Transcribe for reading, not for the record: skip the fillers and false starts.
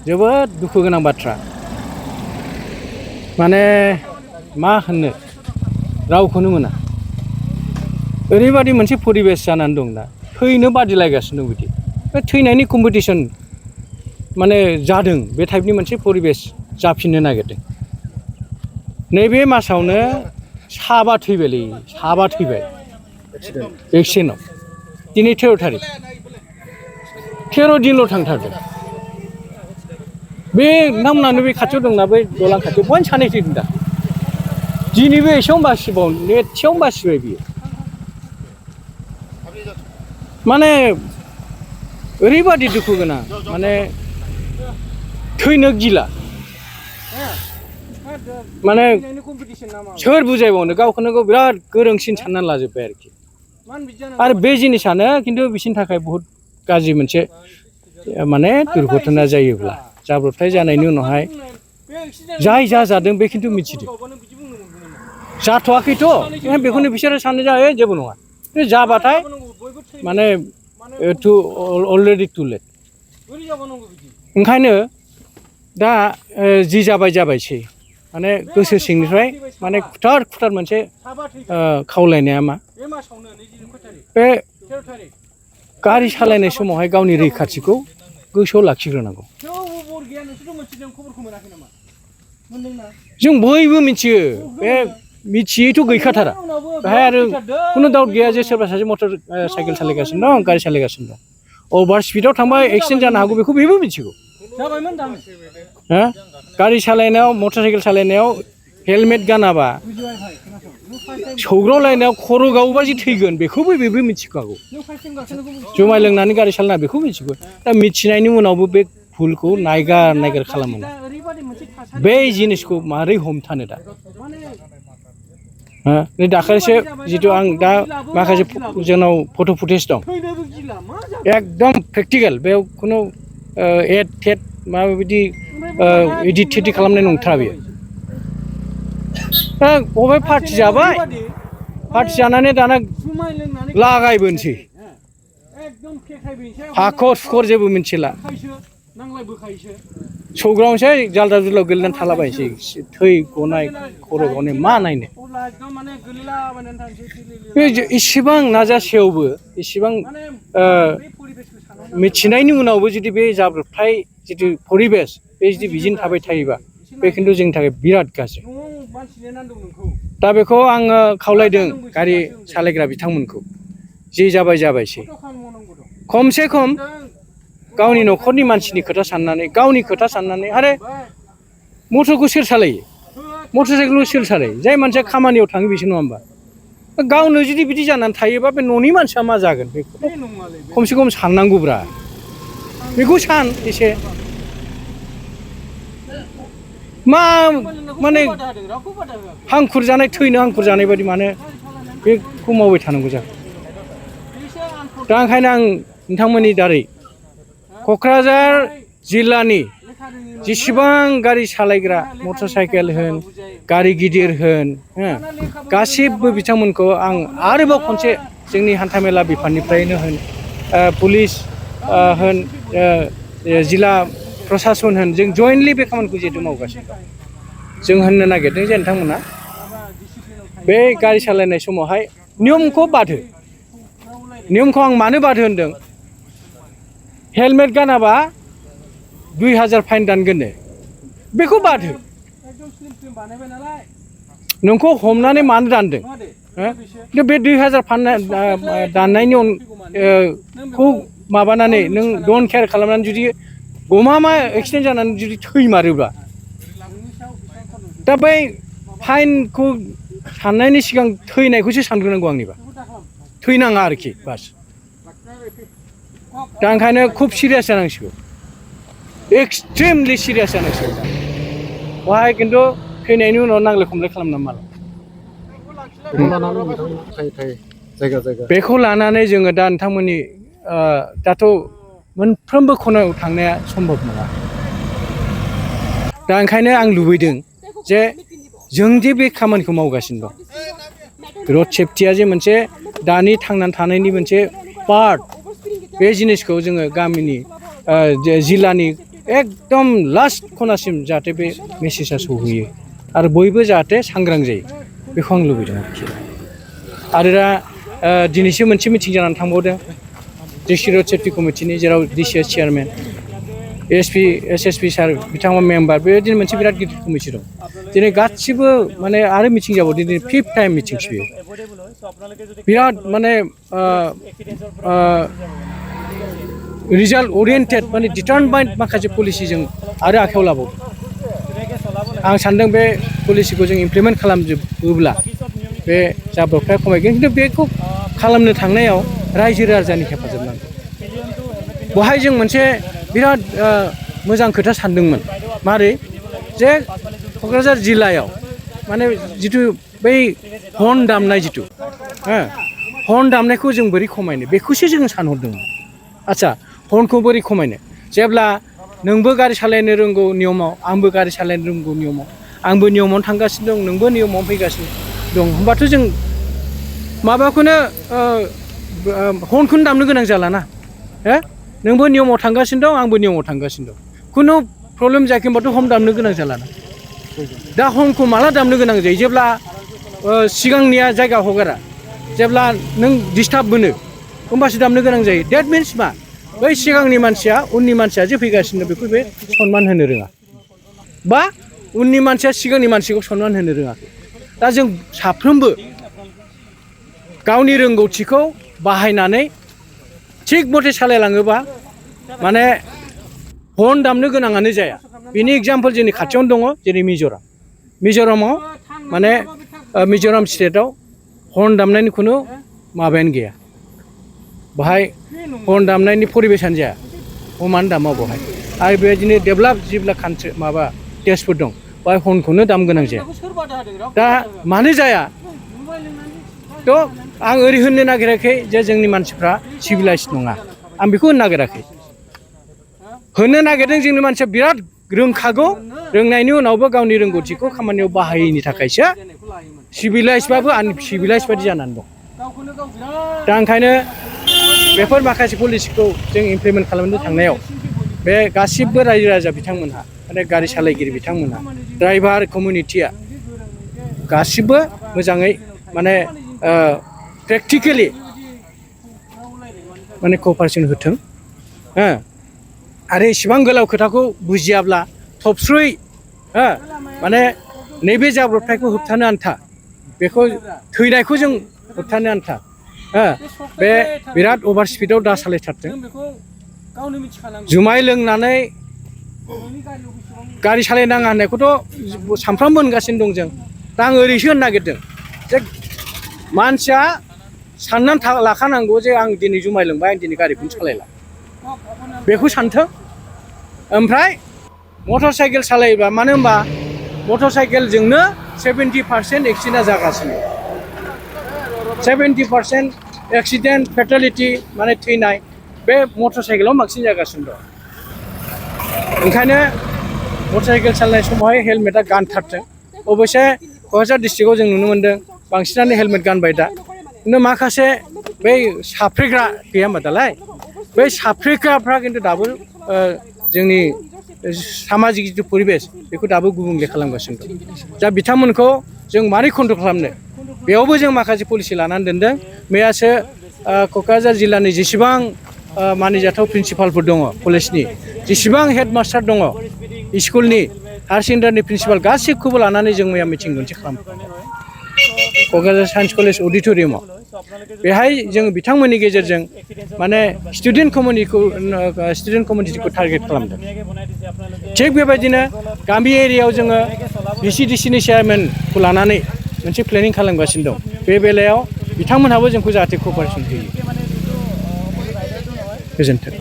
जोबोद दुखु गोनां बाथ्रा माने मा होननो रावखौनो मोना ओरैबादि मोनसे परिबेस जानानै दं दा थैनो बादिलायगासिनो दं बिदि बे थैनायनि कम्पिटिसन माने जादों बे टाइपनि मोनसे परिबेस जाफिननो नागिरदों नैबे मासावनो साबा थैबायलै साबा थैबाय एक्सिडेन्टआव दिनै 13 थारिख 13 दिनल' थांथारदों बे नोंथांमोनानो बे खाथियाव दंना बै दलां खाथियाव बहायनो सानै थैदों दा दिनैबो एसेयावनो बासिबाव एसेयावनो बासिबाय बियो माने ओरैबादि दुखु गोनां माने थैनो गिला माने सोर बुजायबावनो गावखौनो गाव बिराद गोरोंसिन साननानै लाजोब्बाय आरोखि आरो बे जिनिसानो खिन्थु बिसोरनि थाखाय बहुद गाज्रि मोनसे माने दुर्घटना जायोब्ला जाब्रबथाय जानायनि उनावहाय जाय जादों बे खिन्थु मिथिदों जाथ'वाखैथ' बेखौनो बिसोरो साननो जायो जेबो नङा जाबाथाय माने अलरेडि टु लेट ओंखायनो दा जि जाबायसै माने गोसो सिंनिफ्राय माने खुथार मोनसे खावलायनाया मा बे गारि सालायनाय समावहाय गावनि रैखाथिखौ गोसोआव लाखिग्रोनांगौ जों बयबो मिथियो बे मिथियैथ' गैखाथारा बेहाय आरो खुनु डाउट गैया जे सोरबा सासे मटर साइकेल सालायगासिनो दं गारि सालायगासिनो दं अभार स्पिडआव थांबा एक्सिडेन्ट जानो हागौ बेखौ बेबो मिथिगौ हा गारि सालायनायाव मटर साइकेल सालायनायाव हेलमेट गानाबा सौग्रावलायनायाव खर' गावोबा जि थैगोन बेखौबो बेबो मिथिखागौ जुमाय लोंनानै गारि सालायना बेखौ मिथिगौ दा मिथिनायनि उनावबो बे भुलखौ नायगार खालामो बे जिनिसखौ मारै हमथानो दा नै दाखालिसो जितु आं दा माखासे जोंनाव फट' फुटेज दं एकदम प्रेक्टिकेल बेयाव खुनु एड टेड माबायदि इडिट थिडिट खालामनाय नंथारा बेयो बबे पार्टि जाबाय पार्टि जानानै दाना लागायबोनोसै हाखर सुखर जेबो मिथिला सौग्रावनोसै जाल्दाब जुल्दाब गोलैनानै थालाबायनोसै थै गनाय खर' गनाय मा नायनो बे इसेबां नाजासेयावबो इसेबां मिथिनायनि उनावबो जुदि बे जाब्रबथाय जितु परिबेस बे जुदि बिदिनो थाबाय थायोबा बे खिन्थु जोंनि थाखाय बिराद गाज्रि दा बेखौ आङो खावलायदों गारि सालायग्रा बिथांमोनखौ जि जाबायसै खमसे खम गावनि न'खरनि मानसिनि खोथा साननानै गावनि खोथा साननानै आरो मटरखौ सोर सालायो मटर साइकेलखौ सोर सालायो जाय मानसिया खामानियाव थाङो बेसो नङा होमबा गावनो जुदि बिदि जानानै थायोबा बे न'नि मानसिया मा जागोन बेखौ खमसे खम साननांगौब्रा बेखौ सान एसे मा माने हांखुर जानाय थैनो हांखुर जानाय बायदि मानो बेखौ मावबाय थानांगौ जाखो दा ओंखायनो आं नोंथांमोननि दारै क'क्राझार जिल्लानि जेसेबां गारि सालायग्रा मटर साइकेल होन गारि गिदिर होन गासिबो बिथांमोनखौ आं आरोबाव खनसे जोंनि हान्थामेला बिफाननिफ्रायनो होन पुलिस होन जिल्ला प्रसासन होन जों जयेन्टलि बे खामानिखौ जिहेतु मावगासिनो दं जों होननो नागिरदों जे नोंथांमोना बे गारि सालायनाय समावहाय नियमखौ बादहो नियमखौ आं मानो बादहो होनदों हेलमेट गानाबा 2000 फाइन दानगोननो बेखौ बादहो नोंखौ हमनानै मानो दानदों खिन्थु बे 2000 फाइन दाननायनि खौ माबानानै नों डन्ट केयार खालामनानै जुदि गमामा एक्सिडेन्ट जानानै जुदि थैमारोब्ला दा बै फाइनखौ साननायनि सिगां थैनायखौसो सानग्रोनांगौ आंनिबा थैनाङा आरोखि बास दा ओंखायनो खुब सिरियास जानांसिगौ एक्सट्रिमलि सिरियास जानांसिगौ बेवहाय खिन्थु थैनायनि उनाव नांलाय खमलाय खालामना माला बेखौ लानानै जोङो दा नोंथांमोननि दाथ' मोनफ्रोमबो खनायाव थांनाया सम्भब नङा दा ओंखायनो आं लुबैदों जे जों जे बे खामानिखौ मावगासिनो दं रड सेफटिया जे मोनसे दानि थांनानै थानायनि मोनसे पार्ट बे जिनिसखौ जोङो गामिनि जिल्लानि एकदम लास्ट खनासिम जाहाथे बे मेसेजआ सौहैयो आरो बयबो जाहाथे सांग्रां जायो बेखौ आं लुबैदों आरोखि। आरो दा दिनैसो मोनसे मिटिं जानानै थांबावदों डिस्ट्रिक्ट रड सेफ्टि कमिटिनि, जेराव डिसिएस चेयारमेन, एसपि एसएसपि सार बिथाङा मेम्बार, बेबायदिनो मोनसे बिराद गिदिर कमिटि दं। दिनै गासिबो माने आरो मिटिं जाबावदों, दिनै 5th टाइम मिटिं बेयो बिराद माने रिजाल्ट ओरिएन्टेड माने डिटारमाइन्ड माखासे पलिसिजों आरो आखायाव लाबावदों। आं सानदों बे पलिसिखौ जों इमप्लिमेन्ट खालामजोबोब्ला बे जाब्रबथाया खमायगोन। खिन्थु बेखौ खालामनो थांनायाव रायजो राजानि हेफाजाब नांगौ। बेवहाय जों मोनसे बिराद मोजां खोथा सानदोंमोन, मारै जे क'क्राझार जिल्लायाव माने जिथु बै हर्न दामनाय जिथु हर्न दामनायखौ जों बोरै खमायनो बेखौसो जों सानहरदोंमोन। आच्चा, हर्नखौ बोरै खमायनो? जेब्ला नोंबो गारि सालायनो रोंगौ नियमाव, आंबो गारि सालायनो रोंगौ नियमाव, आंबो नियमावनो थांगासिनो दं, नोंबो नियमावनो फैगासिनो दं, होमबाथ' जों माबाखौनो हर्नखौनो दामनो गोनां जालाना। नोंबो नियमाव थांगासिनो दं, आंबो नियमाव थांगासिनो दं, खुनु प्रब्लेम जायाखै, होमबाथ' हर्न दामनो गोनां जालाना। दा हर्नखौ माला दामनो गोनां जायो? जेब्ला सिगांनिया जायगा हगारा, जेब्ला नों डिस्टार्ब मोनो होमबासो दामनो गोनां जायो। डेट मिन्स मा? बै सिगांनि मानसिया उननि मानसिया जे फैगासिनो बेखौ बे सनमान होनो रोङा, बा उननि मानसिया सिगांनि मानसिखौ सनमान होनो रोङाखै। दा जों साफ्रोमबो गावनि रोंगौथिखौ बाहायनानै थिग मथे सालायलाङोबा माने हर्न दामनो गोनाङानो जाया। बेनि एग्जाम्पल जोंनि खाथियावनो दङ, जेरै मिज'रामाव माने मिज'राम स्टेटआव हर्न दामनायनि खुनु माबायानो गैया। बाहाय हर्न दामनायनि परिबेसानो जाया, मानो दामा बेवहाय। आरो बेबायदिनो डेभेलप जेब्ला कान्ट्रि माबा देशफोर दं बाहाय हर्नखौनो दाम गोनां जाया। दा मानो जाया? थ' आं ओरै होननो नागिराखै जे जोंनि मानसिफ्रा सिभिलाइज नङा, आं बेखौ होननो नागिराखै। होननो नागिरदों जोंनि मानसिया बिराद रोंखागौ, रोंनायनि उनावबो गावनि रोंगौथिखौ खामानियाव बाहायैनि थाखायसो सिभिलाइसबाबो आनसिभिलाइस बायदि जानानै दं। दा ओंखायनो बेफोर माखासे पलिसिखौ जों इमप्लिमेन्ट खालामनो थांनायाव बे गासिबो रायजो राजा बिथांमोनहा, माने गारि सालायगिरि बिथांमोनहा, ड्राइभार कमिउनिटिया गासिबो मोजाङै माने प्रेक्टिकेलि माने कपारेसन होथों। आरो इसिबां गोलाव खोथाखौ बुजियाब्ला थबस्रुयै माने नैबे जाब्रबथायखौ होबथानो आन्था, बेखौ थैनायखौ जों होबथानो आन्था बे बिराद अभार स्पिडआव दा सालायथारथों। जुमाय लोंनानै गारि सालायनाङा होननायखौथ' सानफ्रामबो होनगासिनो दं जों। दा आं ओरैसो होननो नागिरदों जे मानसिया साननानै लाखानांगौ जे आं दिनै जुमाय लोंबाय, आं दिनै गारिखौनो सालायला, बेखौ सानथों। ओमफ्राय मटर साइकेल सालायोबा, मानो होनबा मटर साइकेलजोंनो 70% एक्सिडेन्टआ जागासिनो। 70% एक्सिडेन्ट फेटालिटि माने थैनाय बे मटर साइकेलाव बांसिन जागासिनो दं। ओंखायनो मटर साइकेल सालायनाय समावहाय हेलमेटआ गानथारथों। अबयसे क'क्राझार डिस्ट्रिक्टआव जों नुनो मोन्दों बांसिनानो हेलमेट गानबाय दा, खिन्थु माखासे बै साफ्रेग्रा गैया होमबा दालाय, बै साफ्रेग्राफ्रा खिन्थु दाबो जोंनि सामाजिक जिथु परिबेस बेखौ दाबो गुबुंले खालामगासिनो दं। दा बिथांमोनखौ जों मारै कन्ट्रल खालामनो, बेयावबो जों माखासे पलिसि लानानै दोनदों। मैयासो क'क्राझार जिल्लानि जेसेबां मानिजाथाव प्रिन्सिपालफोर दङ कलेजनि, जेसेबां हेडमास्टार दङ स्कुलनि, हायार सेकेन्डारिनि प्रिन्सिपाल, गासिबखौबो लानानै जों मैया मिटिं मोनसे खालामदों क'क्राझार साइन्स कलेज अडिट'रियामाव। बेहाय जों बिथांमोननि गेजेरजों माने स्टुडेन्ट कमिउनिटिखौ टारगेट खालामदों। थिग बेबायदिनो गामि एरियायाव जोङो VCDCनि चेयारमेनखौ लानानै मोनसे प्लेनिं खालामगासिनो दं। बे बेलायाव बिथांमोनहाबो जोंखौ जाहाथे कपारेसन होयो। गोजोन्थों।